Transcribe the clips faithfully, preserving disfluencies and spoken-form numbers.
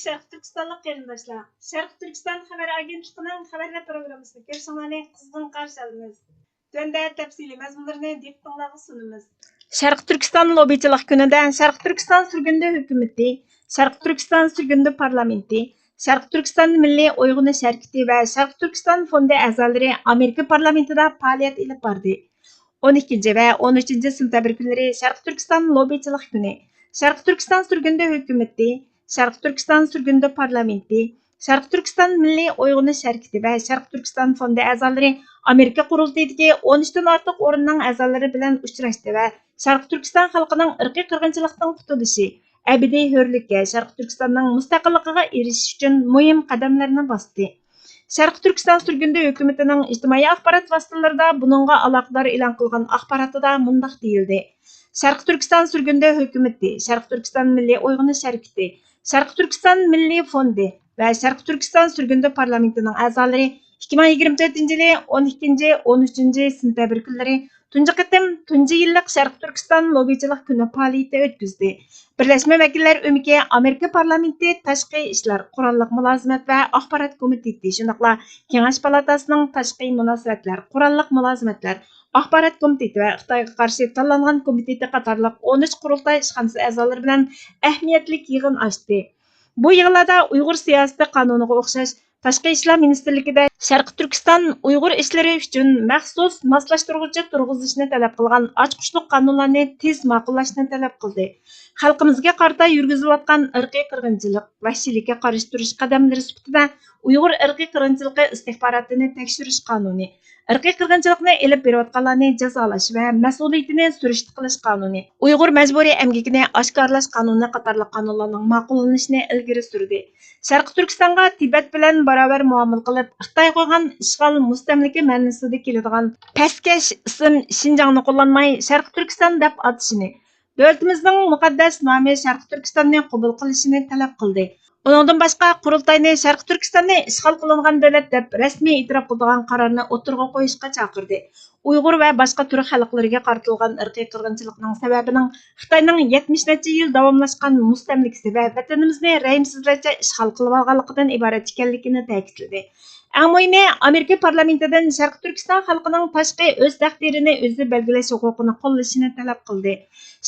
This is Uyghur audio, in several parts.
شەرقىي تۈركىستانلىق قېرىنداشلار، شەرقىي تۈركىستان خەۋەر ئاگېنتلىقىنىڭ خەۋەرلەر پروگراممىسىنى كۆرۈشۈڭلارنى قىزغىن قارشى ئالىمىز. تۆۋەندە تەپسىلىي مەزمۇنلىرىنى دىققىتىڭلارغا سۇنىمىز. شەرقىي تۈركىستان لوببىچىلىق كۈنىدە شەرقىي تۈركىستان سۈرگۈندە ھۆكۈمىتى، شەرقىي تۈركىستان سۈرگۈندە پارلامېنتى، شەرقىي تۈركىستان مىللىي ئويغىنىش ھەرىكىتى ۋە شەرقىي تۈركىستان فوندى ئەزالىرى ئامېرىكا پارلامېنتىدا پائالىيەت ئېلىپ باردى. ئون ئىككىنچى ۋە ئون ئۈچىنچى سېنتەبىر كۈنلىرى شەرقىي تۈركىستان لوببىچىلىق كۈنى، شەرقىي تۈركىستان سۈرگۈندە ھۆكۈمىتى، شەرقىي تۈركىستان سۈرگۈندە پارلامېنتى، شەرقىي تۈركىستان مىللىي ئويغىنىش ھەرىكىتى ۋە شەرقىي تۈركىستان فوندى ئەزالىرى ئامېرىكا قۇرۇلتىيىدىكى ئون ئۈچتىن ئارتۇق ئورۇننىڭ ئەزالىرى بىلەن ئۇچراشتى ۋە شەرقىي تۈركىستان خەلقىنىڭ ئىرقىي قىرغىنچىلىقتىن قۇتۇلۇشى، ئەبەدىي ھۆرلۈككە، شەرقىي تۈركىستاننىڭ مۇستەقىللىقىغا ئېرىشىش ئۈچۈن مۇھىم قەدەملەرنى باستى. شەرقىي تۈركىستان سۈرگۈندە ھۆكۈمىتىنىڭ ئىجتىمائىي ئاخبارات ۋاسىتىلىرىدا بۇنىڭغا ئالاقىدار ئېلان قىلغان ئاخباراتىدا مۇنداق دېيىلدى: شەرقىي تۈركىستان سۈرگۈندە ھۆكۈمىتى، شەرقىي تۈركىستان مىللىي ئويغىنىش ھەرىكىتى، شەرقىي تۈركىستان مىللىي فوندى ۋە شەرقىي تۈركىستان سۈرگۈندە پارلامېنتىنىڭ ئەزالىرى ئىككى مىڭ يىگىرمە تۆتىنچى يىلى ئون ئىككىنچى، ئون ئۈچىنچى سېنتەبىر كۈنلىرى تۇنجى قېتىم تۇنجى يىللىق شەرقىي تۈركىستان لوببىچىلىق كۈنى پائالىيىتى ئۆتكۈزدى. بىرلەشمە ۋەكىللەر ئۆمىكى ئامېرىكا پارلامېنتى تاشقى ئىشلار، قوراللىق مۇلازىمەت ۋە ئاخبارات كومىتېتى، شۇنداقلا كېڭەش پالاتاسىنىڭ تاشقى مۇناسىۋەتلەر، قوراللىق مۇلازىمەتلەر، ئاخبارات كومىتېتى ۋە خىتايغا قارشى تاللانغان كومىتېتى قاتارلىق ئون ئۈچ قۇرۇلتاي ئىشخانىسى ئەزالىرى بىلەن ئەھمىيەتلىك يىغىن ئاچتى. بۇ يىغىنلاردا ئۇيغۇر سىياسىتى قانۇنىغا ئوخشاش تاشقى ئىشلار مىنىستىرلىكىدە شەرقىي تۈركىستان ئۇيغۇر ئىشلىرى ئۈچۈن مەخسۇس ماسلاشتۇرغۇچى تۇرغۇزۇشنى تەلەپ قىلغان ئاچقۇچلۇق قانۇنلارنى تېز ماقۇللاشنى تەلەپ قىلدى. خەلقىمىزگە قارىتا يۈرگۈزۈلۈۋاتقان ئىرقىي قىرغىنچىلىق، ۋەھشىيلىككە قارشى تۇرۇش قەدەملىرى سۈپىتىدە ئۇيغۇر ئىرقىي قىرغىنچىلىقى ئىستىخباراتىنى تەكشۈرۈش قانۇنى، ئىرقىي قىرغىنچىلىقنى ئېلىپ بېرىۋاتقانلارنى جازالاش ۋە مەسئۇلىيىتىنى سۈرۈشتە قىلىش قانۇنى، ئۇيغۇر مەجبۇرىي ئەمگىكىنى ئاشكارىلاش قانۇنى قاتارلىق قانۇنلارنىڭ ماقۇللىنىشىنى ئىلگىرى سۈردى. شەرقىي تۈركىستانغا تىبەت بىلەن باراۋەر مۇئامىلە قىلىپ، خىتاي قويغان ئىشغال مۇستەملىكە مەنىسىدە كېلىدىغان پەسكەش ئىسىم شىنجاڭنى قوللانماي، شەرقىي تۈركىستان دەپ ئاتىشىنى، دۆلىتىمىزنىڭ مۇقەددەس نامى شەرقىي تۈركىستاننى قوبۇل قىلىشىنى تەلەپ قىلدى. ئۇنىڭدىن باشقا، قۇرۇلتاينى شەرقىي تۈركىستاننى ئىشغال قىلىنغان دۆلەت دەپ رەسمىي ئېتىراپ قىلىدىغان قارارنى ئوتتۇرىغا قويۇشقا چاقىردى. ئۇيغۇر ۋە باشقا تۈرك خەلقلىرىگە قارىتىلغان ئىرقىي قىرغىنچىلىقنىڭ سەۋەبىنىڭ خىتاينىڭ يەتمىش نەچچە يىل داۋاملاشقان مۇستەملىكىسى ۋە ۋەتىنىمىزنى رەھىمسىزلەرچە ئىشغال قىلىۋالغانلىقىدىن ئىبارەت ئىكەنلىكىنى تەكىتلىدى. ئەڭ مۇھىمى، ئامېرىكا پارلامېنتىدىن شەرقىي تۈركىستان خەلقىنىڭ تاشقى ئۆز تەقدىرىنى ئۆزى بەلگىلەش ھوقۇقىنى قوللىشىنى تەلەپ قىلدى.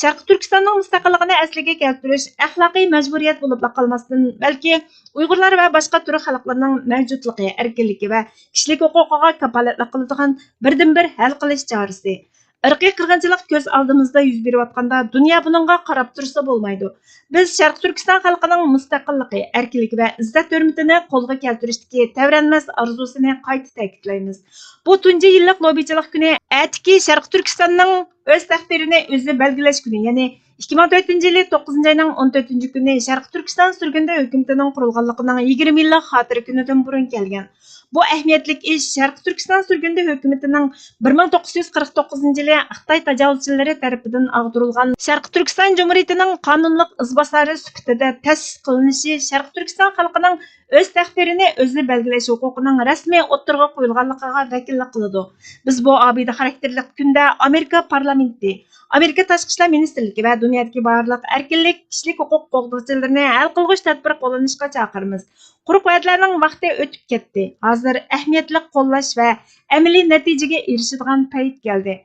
شەرقىي تۈركىستاننىڭ مۇستەقىللىقىنى ئەسلىگە كەلتۈرۈش ئەخلاقىي مەجبۇرىيەت بولۇپلا قالماستىن، بەلكى ئۇيغۇرلار ۋە باشقا تۈرك خەلقلىرىنىڭ مەۋجۇتلۇقى، ئەركىنلىكى ۋە كىشىلىك ھوقۇقىغا كاپالەتلىك قىلىدىغان بىردىنبىر ھەل قىلىش چارىسى. ئىرقىي قىرغىنچىلىق كۆز ئالدىمىزدا يۈز بېرىۋاتقاندا، دۇنيا بۇنىڭغا قاراپ تۇرسا بولمايدۇ. بىز شەرقىي تۈركىستان خەلقىنىڭ مۇستەقىللىقى، ئەركىنلىكى ۋە ئىززەت-ھۆرمىتىنى قولغا كەلتۈرۈشتىكى تەۋرەنمەس ئارزۇسىنى قايتا تەكىتلەيمىز. بۇ تۇنجى يىللىق لوببىچىلىق كۈنى ئەتىكى شەرقىي تۈركىستاننىڭ ئۆز تەقدىرىنى ئۆزى بەلگىلەش كۈنى، يەنى ئىككى مىڭ تۆتىنچى يىلى توققۇزىنچى ئاينىڭ ئون تۆتىنچى كۈنى شەرقىي تۈركىستان سۈرگۈندە ھۆكۈمىتىنىڭ قۇرۇلغانلىقىنىڭ يىگىرمە يىللىق خاتىرە كۈنىدىن بۇرۇن كەلگەن. بۇ ئەھمىيەتلىك ئىش شەرقىي تۈركىستان سۈرگۈندە ھۆكۈمىتىنىڭ بىر مىڭ توققۇز يۈز قىرىق توققۇزىنچى يىلى خىتاي تاجاۋۇزچىلىرى تەرىپىدىن ئاغدۇرۇلغان شەرقىي تۈركىستان جۇمھۇرىيىتىنىڭ قانۇنلۇق ئىزباسارى سۈپىتىدە تەسىس قىلىنىشى شەرقىي تۈركىستان خەلقىنىڭ ئۆز تەقدىرىنى ئۆزى بەلگىلەش ھوقۇقىنىڭ رەسمىي ئوتتۇرىغا قويۇلغانلىقىغا ۋەكىللىك قىلىدۇ. بىز بۇ ئابىدە خاراكتېرلىك كۈندە ئامېرىكا پارلامېنتى، ئامېرىكا تاشقى ئىشلار مىنىستىرلىكى ۋە دۇنيادىكى بارلىق ئەركىنلىك، كىشىلىك ھوقۇق قوغدىغۇچىلىرىنى ھەل قىلغۇچ تەدبىر قوللىنىشقا چاقىرىمىز. قۇرۇق ۋەدىلەرنىڭ ۋاقتى ئۆتۈپ كەتتى. ھازىر ئەھمىيەتلىك قوللاش ۋە ئەمەلىي نەتىجىگە ئېرىشىدىغان پەيت كەلدى.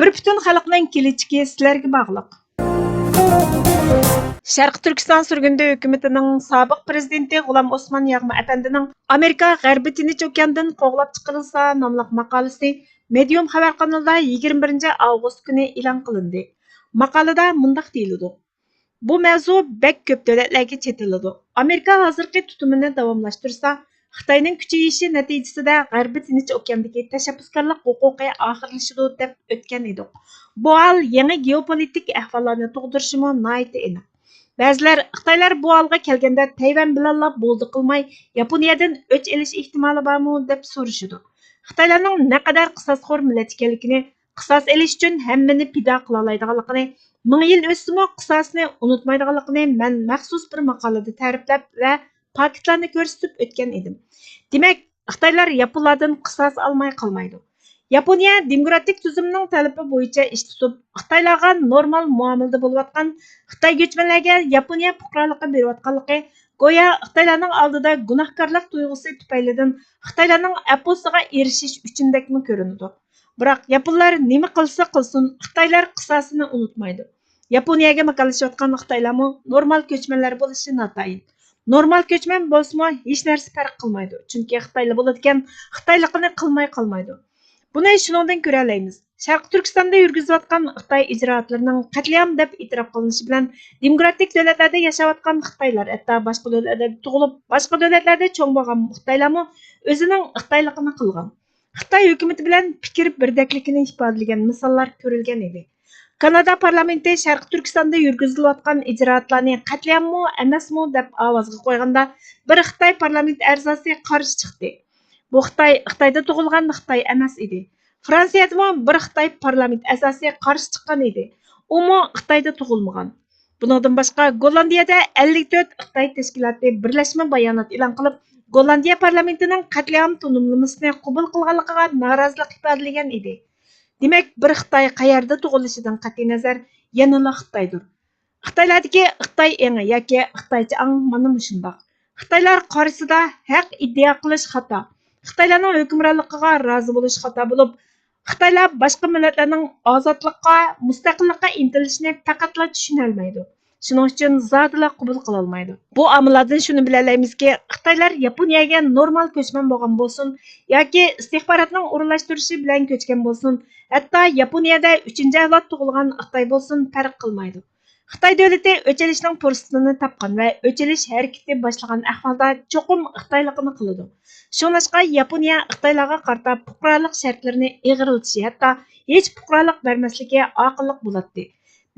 بىر پۈتۈن خەلقنىڭ كېلىچىكى سىلەرگە باغلىق. شەرقىي تۈركىستان سۈرگۈندە ھۆكۈمىتىنىڭ سابىق پىرېزىدېنتى غۇلام ئوسمان ياغما ئەپەندىنىڭ «ئامېرىكا غەربىي تىنچ ئوكياندىن قوغلاپ چىقىرىلسا» ناملىق ماقالىسى مېدىيۇم خەۋەر قانىلىدا يىگىرمە بىرىنچى ئاۋغۇست كۈنى ئېلان قىلىندى. ماقالىدا مۇنداق دېيىلىدۇ: بۇ مەۋزۇ بەك كۆپ دۆلەتلەرگە چېتىلىدۇ. ئامېرىكا ھازىرقى تۇتۇمىنى داۋاملاشتۇرسا، خىتاينىڭ كۈچىيىشى نەتىجىسىدە غەربىي تىنچ ئوكياندىكى تەشەببۇسكارلىق ھوقۇقى ئاخىرلىشىدۇ، دەپ ئۆتكەن ئىدۇق. بۇ ھال يېڭى گېئوپولىتىك ئەھۋاللارنى تۇغدۇرۇشىمۇ ناھايىتى ئېنىق. بەزىلەر خىتايلار بۇ ھالغا كەلگەندە تەيۋەن بىلەنلا بولدى قىلماي، ياپونىيەدىن ئۆچ ئېلىش ئېھتىمالى بارمۇ، دەپ سورىشىدۇ. خىتايلارنىڭ نەقەدەر قىساسخور مىللەت ئىكەنلىكىنى، قىساس ئېلىش ئۈچۈن ھەممىنى پىدا قىلالايدىغانلىقىنى، مىڭ يىل ئۆتسىمۇ قىساسنى ئۇنتۇمايدىغانلىقىنى مەن مەخسۇس بىر ماقالىدە تەرىپلەپ ۋە پاكىتلارنى كۆرسىتىپ ئۆتكەن ئىدىم. دېمەك، خىتايلار ياپونلاردىن قىساس ئالماي قالمايدۇ. ياپونىيە دېموكراتىك تۈزۈمنىڭ تەلىپى بويىچە ئىش تۇتۇپ، خىتايلارغا نورمال مۇئامىلىدە بولۇۋاتقان، خىتاي كۆچمەنلەرگە ياپونىيە پۇقرالىقى بېرىۋاتقانلىقى گويا خىتايلارنىڭ ئالدىدا گۇناھكارلىق تۇيغۇسى تۈپەيلىدىن خىتايلارنىڭ ئەپۇسىغا ئېرىشىش ئۈچۈندەكمۇ كۆرۈنىدۇ. بىراق ياپونلار نېمە قىلسا قىلسۇن، خىتايلار قىساسىنى ئۇنتۇمايدۇ. ياپونىيەگە ماكانلىشىۋاتقان خىتايلارمۇ نورمال كۆچمەنلەر بولۇشى ناتايىن. نورمال كۆچمەن بولسىمۇ ھېچ نەرسە پەرق قىلمايدۇ، چۈنكى خىتايلا بولىدىكەن، خىتايلىقىنى قىلماي قالمايدۇ. بۇنى شۇنىڭدىن كۆرەلەيمىز. شەرقىي تۈركىستاندا يۈرگۈزۈلۈۋاتقان خىتاي ئىجرائاتلىرىنىڭ قەتلىئام دەپ ئېتىراپ قىلىنىشى بىلەن، دېموكراتىك دۆلەتلەردە ياشاۋاتقان خىتايلار، ھەتتا باشقا دۆلەتلەردە تۇغۇلۇپ، باشقا دۆلەتلەردە چوڭ بولغان خىتايلارمۇ ئۆزىنىڭ خىتايلىقىنى قىلغان. خىتاي ھۆكۈمىتى بىلەن پىكىر بىردەكلىكىنى ئىپادىلىگەن مىساللار كۆرۈلگەن ئىدى. كانادا پارلامېنتى شەرقىي تۈركىستاندا يۈرگۈزۈلۈۋاتقان ئىجرائاتلارنى قەتلىئاممۇ ئەمەسمۇ دەپ ئاۋازغا قويغاندا، بىر خىتاي پارلامېنت ئەزاسى قارشى چىقتى. بۇ خىتاي، خىتايدا تۇغۇلغان خىتاي ئەمەس ئىدى. فرانسىيەدىمۇ بىر خىتاي پارلامېنت ئەزاسى قارشى چىققان ئىدى. ئۇمۇ خىتايدا تۇغۇلمىغان. بۇنىڭدىن باشقا، گوللاندىيەدە ئەللىك تۆت خىتاي تەشكىلاتى بىرلەشمە بايانات ئېلان قىلىپ، گوللاندىيە پارلامېنتىنىڭ قەتلىئام تونۇملىمىسىنى قوبۇل قىلغانلىقىغا نارازىلىق ئىپادىلىگەن ئىدى. دېمەك، بىر خىتاي قەيەردە تۇغۇلۇشىدىن قەتئىينەزەر، يەنىلا خىتايدۇر. خىتايلاردىكى خىتاي ئېڭى ياكى خىتايچە ئاڭ مانا مۇشۇنداق. خىتايلار قارشىسىدا ھەق ئىدىئا قىلىش خاتا. خىتايلارنىڭ ھۆكۈمرانلىقىغا رازى بولۇش خاتا بولۇپ، خىتايلار باشقا مىللەتلەرنىڭ ئازادلىققا، مۇستەقىللىققا ئىنتىلىشىنى پەقەتلا چۈشىنەلمەيدۇ. شۇنىڭ ئۈچۈن زادىلا قوبۇل قىلالمايدۇ. بۇ ئامىللاردىن شۇنى بىلەلەيمىزكى، خىتايلار ياپونىيەگە نورمال كۆچمەن بولغان بولسۇن ياكى ئىستىخباراتنىڭ ئورۇنلاشتۇرۇشى بىلەن كۆچكەن بولسۇن، ھەتتا ياپونىيەدە ئۈچىنچى ئەۋلاد تۇغۇلغان خىتاي بولسۇن، پەرق قىلمايدۇ. خىتاي دۆلىتى ئۆچ ئېلىشنىڭ پۇرسىتىنى تاپقان ۋە ئۆچ ئېلىش ھەرىكىتى باشلىغان ئەھۋالدا چوقۇم خىتايلىقىنى قىلىدۇ. شۇڭلاشقا ياپونىيە خىتايلارغا قارىتا پۇقرالىق شەرتلىرىنى ئېغىرلىتىشى، ھەتتا ھېچ پۇقرالىق بەرمەسلىكى ئاقىللىق بولاتتى.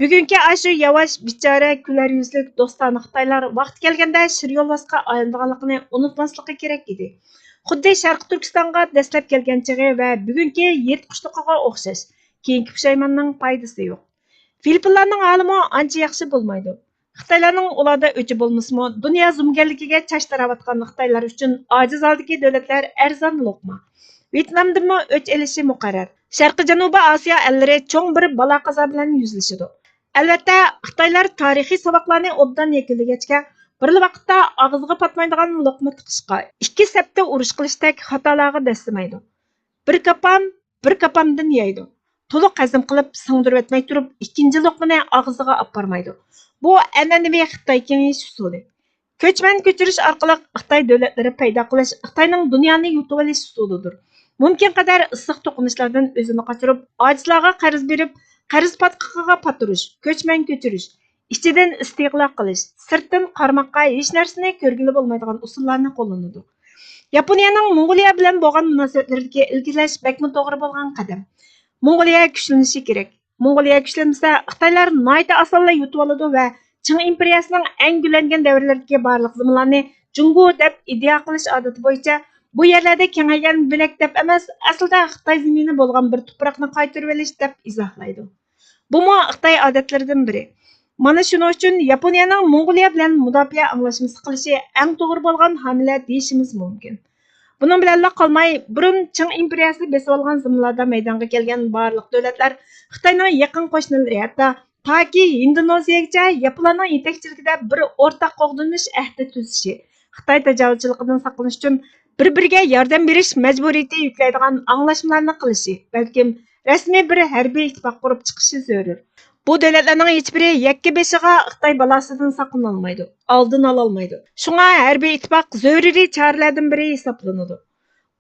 بۈگۈنكى ئاشۇ ياۋاش، بىچارە، كۈلەر يۈزلۈك، دوستانە خىتايلار ۋاقتى كەلگەندە شىر يولۋاسقا ئايلىنىدىغانلىقىنى ئۇنتۇماسلىقى كېرەك ئىدى. خۇددى شەرقىي تۈركىستانغا دەسلەپ كەلگەن چېغى ۋە بۈگۈنكى يىرتقۇچلۇقىغا ئوخشاش، كېيىنكى پۇشايماننىڭ پايدىسى يوق. فىلىپپىنلارنىڭ ھالىمۇ ئانچە ياخشى بولمايدۇ. خىتايلارنىڭ ئۇلاردا ئۆچى بولمىسىمۇ، دۇنيا زومىگەرلىكىگە چاچ تاراۋاتقان خىتايلار ئۈچۈن ئاجىز ھالدىكى دۆلەتلەر ئەرزان لوقما. ۋيېتنامدىنمۇ ئۆچ ئېلىشى مۇقەررەر. شەرقىي جەنۇبىي ئاسىيا ئەللىرى چوڭ بىر بالا-قازا بىلەن يۈزلىشىدۇ. ئەلۋەتتە، خىتايلار تارىخىي ساۋاقلارنى ئوبدان يەكۈنلىگەچكە، بىرلا ۋاقىتتا ئاغزىغا پاتمايدىغان لوقما تىقىشقا، ئىككى سەپتە ئۇرۇش قىلىشتەك خاتالارغا دەسسىمەيدۇ. بىر كاپام، بىر كاپامدىن يەيدۇ. تولۇق ھەزىم قىلىپ، سىڭدۈرۈۋەتمەي تۇرۇپ، ئىككىنچى لوقمىنى ئاغزىغا ئاپارمايدۇ. بۇ ئەنئەنىۋى خىتاي كېڭىيىش ئۇسۇلى. كۆچمەن كۆچۈرۈش ئارقىلىق خىتاي دۆلەتلىرى پەيدا قىلىش خىتاينىڭ دۇنيانى يۇتۇۋېلىش ئۇسۇلىدۇر. مۇمكىن قەدەر ئىسسىق توقۇنۇشلاردىن ئۆزىنى قاچۇرۇپ، ئاجىزلارغا قەرز بېرىپ، قەرز پاتقىقىغا پاتۇرۇش، كۆچمەن كۆچۈرۈش، ئىچىدىن ئىستېغلا قىلىش، سىرتتىن قارىماققا ھېچ نەرسىنى كۆرگىلى بولمايدىغان ئۇسۇللارنى قوللىنىدۇ. ياپونىيەنىڭ موڭغۇلىيە بىلەن بولغان مۇناسىۋەتلىرىدىكى ئىلگىرىلەش بەكمۇ توغرا بولغان قەدەم. موڭغۇلىيە كۈچلىنىشى كېرەك. موڭغۇلىيە كۈچلەنمىسە، خىتايلار ناھايىتى ئاسانلا يۇتۇۋالىدۇ ۋە چىڭ ئىمپېرىيەسىنىڭ ئەڭ گۈللەنگەن دەۋرلىرىدىكى بارلىق زېمىنلارنى جۇڭگو دەپ ئىدىئا قىلىش ئادىتى بويىچە بۇ يەرلەردە كېڭەيگەن بۆلەك دەپ ئەمەس، ئەسلىدە خىتاي زېمىنى بولغان بىر تۇپراقنى قايتۇرۇۋېلىش دەپ ئىزاھلايدۇ. بۇمۇ خىتاي ئادەتلىرىدىن بىرى. مانا شۇنىڭ ئۈچۈن ياپونىيەنىڭ موڭغۇلىيە بىلەن مۇداپىئە ئاڭلاشمىسى قىلىشى ئەڭ توغرا بولغان ھامىلە دېيىشىمىز مۇمكىن. بۇنىڭ بىلەنلا قالماي، بۇرۇن چىڭ ئىمپېرىيەسى بېسىۋالغان زېمىنلاردا مەيدانغا كەلگەن بارلىق دۆلەتلەر خىتاينىڭ يېقىن قوشنىلىرى، ھەتتا تاكى ھىندونېزىيەگىچە ياپونلارنىڭ يېتەكچىلىكىدە بىر ئورتاق قوغدىنىش ئەھدى تۈزۈشى، خىتاي تاجاۋۇزچىلىقىدىن ساقلىنىش ئۈچۈن بىر-بىرىگە ياردەم بېرىش مەجبۇرىيىتى يۈكلەيدىغان ئاڭلاشمىلارنى قىلىشى، بەلكىم رەسمىي بىر ھەربىي ئىتتىپاق قۇرۇپ چىقىشى زۆرۈر. بۇ دۆلەتلەرنىڭ ھېچبىرى يەككە بېشىغا خىتاي بالاسىدىن ساقلىنالمايدۇ، ئالدىنى ئالالمايدۇ. شۇڭا ھەربىي ئىتتىپاق زۆرۈرىي چارىلەردىن بىرى ھېسابلىنىدۇ.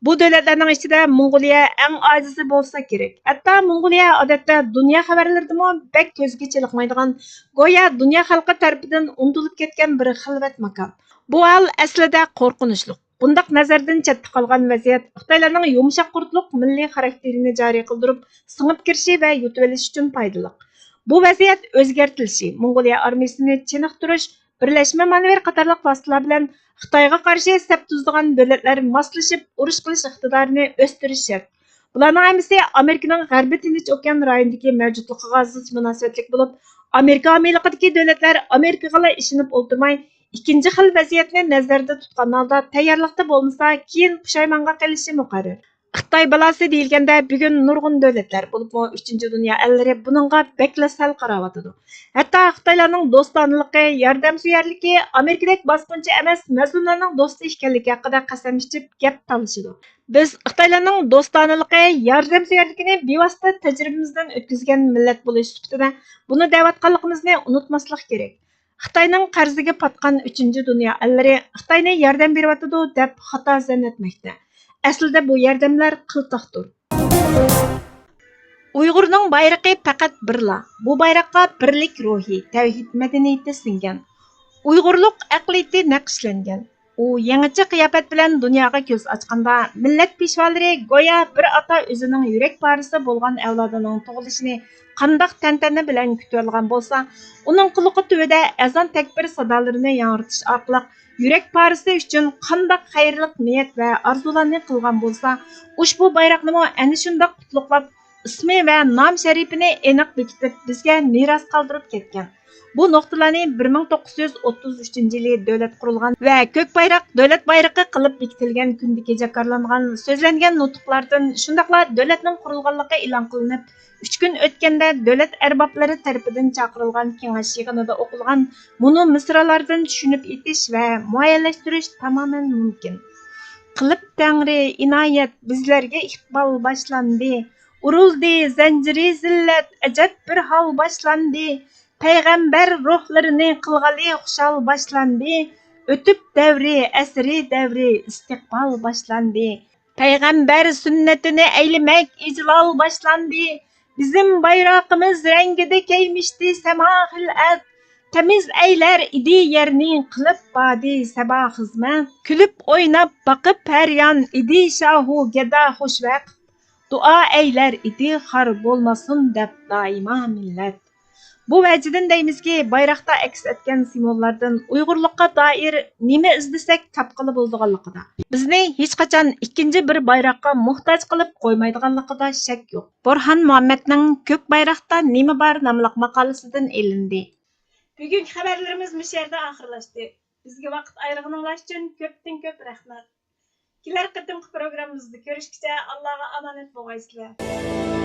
بۇ دۆلەتلەرنىڭ ئىچىدە موڭغۇلىيە ئەڭ ئاجىزى بولسا كېرەك. ھەتتا موڭغۇلىيە ئادەتتە دۇنيا خەۋەرلىرىدىمۇ بەك كۆزگە چېلىقمايدىغان، گويا دۇنيا خەلقى تەرىپىدىن ئۇنتۇلۇپ كەتكەن بىر خىلۋەت ماكان. بۇ ھال ئەسلىدە قورقۇنچلۇق. بۇنداق نەزەردىن چەتتە قالغان ۋەزىيەت خىتايلارنىڭ يۇمشاق قۇرتلۇق مىللىي خاراكتېرىنى جارى قىلدۇرۇپ، سىڭىپ كىرىشى ۋە يۇتۇۋېلىشى ئۈچۈن پايدىلىق. بۇ ۋەزىيەت ئۆزگەرتىلىشى، موڭغۇلىيە ئارمىيىسىنى چېنىقتۇرۇش، بىرلەشمە مانېۋىر قاتارلىق ۋاسىتىلەر بىلەن خىتايغا قارشى سەپ تۈزىدىغان دۆلەتلەر ماسلىشىپ ئۇرۇش قىلىش ئىقتىدارىنى ئۆستۈرۈش شەرت. بۇلارنىڭ ھەممىسى ئامېرىكىنىڭ غەربىي تىنچ ئوكيان رايونىدىكى مەۋجۇتلۇقىغا زىچ مۇناسىۋەتلىك بولۇپ، ئامېرىكا ھامىيلىقىدىكى دۆلەتلەر ئامېرىكىغىلا ئىشىنىپ ئولتۇرماي، ئىككىنچى خىل ۋەزىيەتنى نەزەردە تۇتقان ھالدا تەييارلىقتا بولمىسا، كېيىن پۇشايمانغا قېلىشى مۇقەررەر. خىتاي بالاسى دېيىلگەندە، بۈگۈن نۇرغۇن دۆلەتلەر، بولۇپمۇ ئۈچىنچى دۇنيا ئەللىرى بۇنىڭغا بەكلا سەل قاراۋاتىدۇ. ھەتتا خىتايلارنىڭ دوستانىلىقى، ياردەمسۆيەرلىكى ئامېرىكىدەك باسقۇنچى ئەمەس، مەزلۇملارنىڭ دوستى ئىكەنلىكى ھەققىدە قەسەم ئىچىپ گەپ تالىشىدۇ. بىز خىتايلارنىڭ دوستانىلىقى، ياردەمسۆيەرلىكىنى بىۋاسىتە تەجرىبىمىزدىن ئۆتكۈزگەن مىللەت بولۇش سۈپىتىدە بۇنى دەۋاتقانلىقىمىزنى ئۇنتۇماسلىق كېرەك. خىتاينىڭ قەرزىگە پاتقان ئۈچىنچى دۇنيا ئەللىرى خىتاينى ياردەم بېرىۋاتىدۇ دەپ خاتا زەن ئەتمەكتە. ئەسلىدە بۇ ياردەملەر قىلتاقتۇر. ئۇيغۇرنىڭ بايرىقى پەقەت بىرلا. بۇ بايراققا بىرلىك روھى، تەۋھىد مەدەنىيىتى سىڭگەن. ئۇيغۇرلۇق ئەقلىيىتى نەقىشلەنگەن. ئۇ يېڭىچە قىياپەت بىلەن دۇنياغا كۆز ئاچقاندا، مىللەت پېشۋالىرى گويا بىر ئاتا ئۆزىنىڭ يۈرەك پارىسى بولغان ئەۋلادىنىڭ تۇغۇلۇشىنى قانداق تەنتەنە بىلەن كۈتۈۋالغان بولسا، ئۇنىڭ قۇلىقى تۈۋىدە ئەزان تەكبىر سادالىرىنى ياڭرىتىش ئارقىلىق يۈرەك پارىسى ئۈچۈن قانداق خەيرلىك نىيەت ۋە ئارزۇلارنى قىلغان بولسا، ئۇشبۇ بايراقنىمۇ ئەنە شۇنداق قۇتلۇقلاپ، ئىسمى ۋە نام شەرىپىنى ئېنىق بېكىتىپ، بىزگە مىراس قالدۇرۇپ كەتكەن. بۇ نۇقتىلارنى بىر مىڭ توققۇز يۈز ئوتتۇز ئۈچىنچى يىلى دۆلەت قۇرۇلغان ۋە كۆك بايراق دۆلەت بايرىقى قىلىپ بېكىتىلگەن كۈندىكى جاكارلانغان، سۆزلەنگەن نۇتۇقلاردىن، شۇنداقلا دۆلەتنىڭ قۇرۇلغانلىقى ئېلان قىلىنىپ، ئۈچ كۈن ئۆتكەندە دۆلەت ئەربابلىرى تەرىپىدىن چاقىرىلغان كېڭەش يىغىنىدا ئوقۇلغان مۇنۇ مىسرالاردىن چۈشىنىپ يېتىش ۋە مۇئەييەنلەشتۈرۈش تامامەن مۇمكىن. قىلىپ تەڭرى ئىنايەت بىزلەرگە ئىقبال باشلاندى. ئۇرۇلدى زەنجىرى زىللەت، ئەجەب بىر ھال باشلاندى. پەيغەمبەر روھلىرىنى قىلغىلى خۇشال باشلاندى. ئۆتۈپ دەۋرى، ئەسرى دەۋرى، ئىستىقبال باشلاندى. پەيغەمبەر سۈننىتىنى ئەيلىمەك ئىجلال باشلاندى. بىزىم بايراقىمىز رەڭگىدە كەيمىشتى سەما خىلئەت. تەمىز ئەيلەر ئىدى يەرنى قىلىپ بادى سەبا خىزمەت. كۈلۈپ ئويناپ باقىپ ھەر يان ئىدى شاھۇ گەدا خۇشۋەقىت. دۇئا ئەيلەر ئىدى خار بولماسۇن دەپ دائىما مىللەت. بۇ ۋەجىدىن دەيمىزكى، بايراقتا ئەكس ئەتكەن سىمۋوللاردىن ئۇيغۇرلۇققا دائىر نېمە ئىزدىسەك تاپقىلى بولىدىغانلىقىدا، بىزنى ھېچقاچان ئىككىنچى بىر بايراققا موھتاج قىلىپ قويمايدىغانلىقىدا شەك يوق. بورھان مۇھەممەدنىڭ كۆك بايراقتا نېمە بار ناملىق ماقالىسىدىن ئېلىندى. بۈگۈنكى خەۋەرلىرىمىز مۇشۇ يەردە ئاخىرلاشتى. بىزگە ۋاقىت ئايرىغىنىڭلار ئۈچۈن كۆپتىن كۆپ رەھمەت. كېلەر قېتىمقى پروگراممىمىزدا كۆرۈشكىچە ئاللاغا ئامانەت بولغايسىلەر.